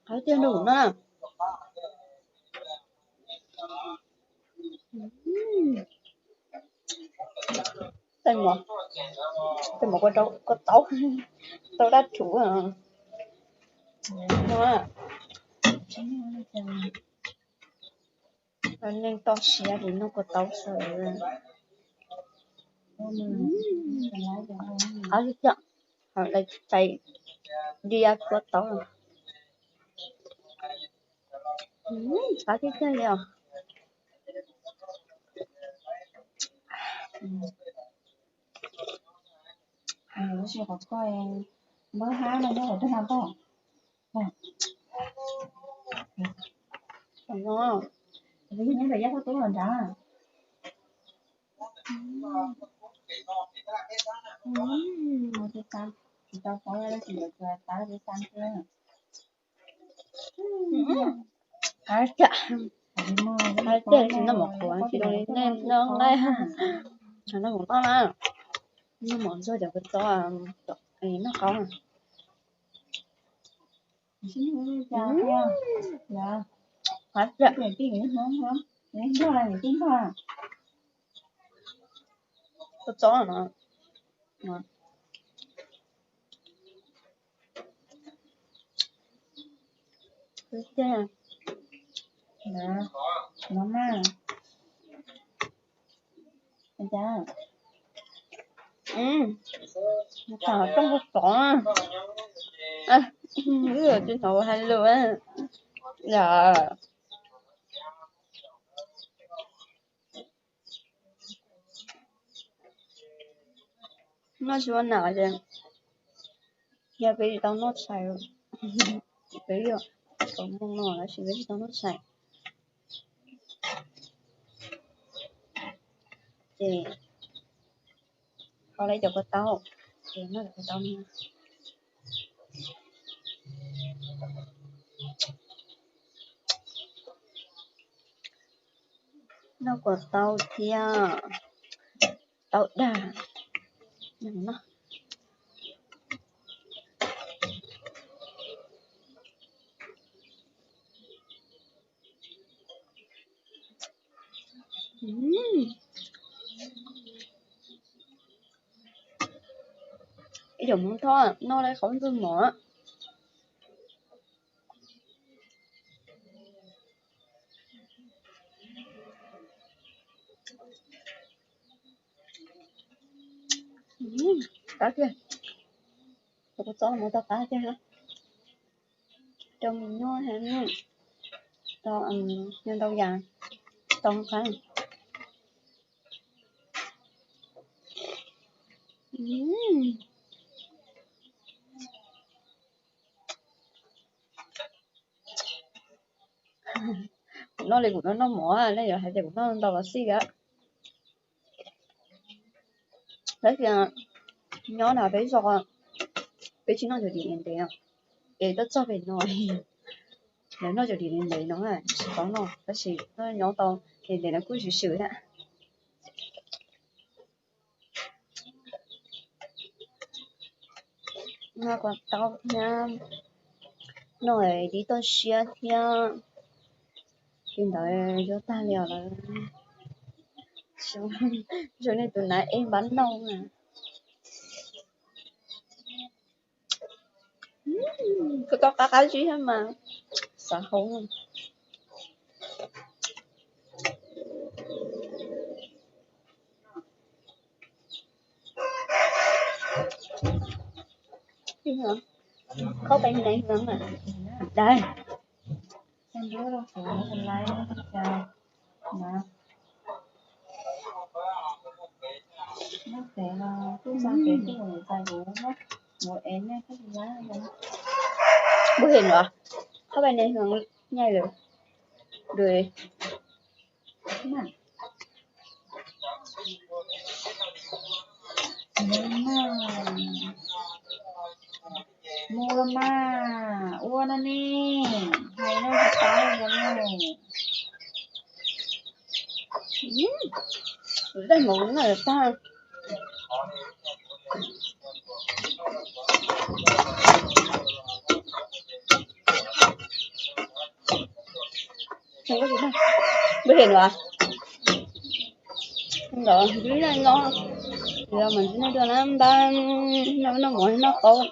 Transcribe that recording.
Qab tiag nrog kuv noj. Tej mov, tej mov kua taub, tau dab rhuv. Neeg toj siab li noj kua taub xwb. Qab tiag, lawv txais dia kua taub. Qab tiag tiag li os. Lub sij hawm koj npawb hab no nyob hauv twg no toj. Nyob ntawm Yaj Thoj Tub los nrad. Tsis tau paub tsis tau paub. Qab tiag, tsis noj mov qhuav tsis zoo li nej noj nqaij. Noj mov ntxuag cov kua txob, noj qaub. Qab tiag. Kua txob no. Tiag, no mas, cas, tas rooj kua txob, wb tsis hnov hais lus. Noj tsis ua nam ces yog peb tsis tau noj tshais, peb yog tau moo no tab sis peb tsis tau noj tshais. Ces kho lawm cov kua taub, ces noj cov kua taub no. Noj kua taub thiab taub dag. Ib yam Hmoob Thoj noj lawm qhov ntxwg mov. Qab tiag, tus kua txob no tau qab tiag. Rau me nyuam, tau, nyo ntau yam, tau qab. Kuv noj li kuv noj noj mov, nej yuav hais tias kuv noj ntau los xij a. Tab sis nyob na peb zos, peb tsis noj cov div ntev ntev no, es tuaj txog pem no, lawv noj cov div ntev ntev no tsis paub noj, tab sis nyob tau div ntev no kuj swm swm thiab. Noj kua taub thiab, noj dib toj siab thiab, li ntawd yuav tag li os lawm. Zoo li tus nav ej npab noj na. Kua taub qab qab zib thiab mas xav hau. Khob pes nees no mas dai. Bub hem los khob pes nees no nyaij lawm. Mus los mas, ua no ne, hais no hais tau los ne. Tej hmoov no tag. Npaj hem no, npaj noj, noj mov ntsib nej dua na, npaj noj mov noj qaub.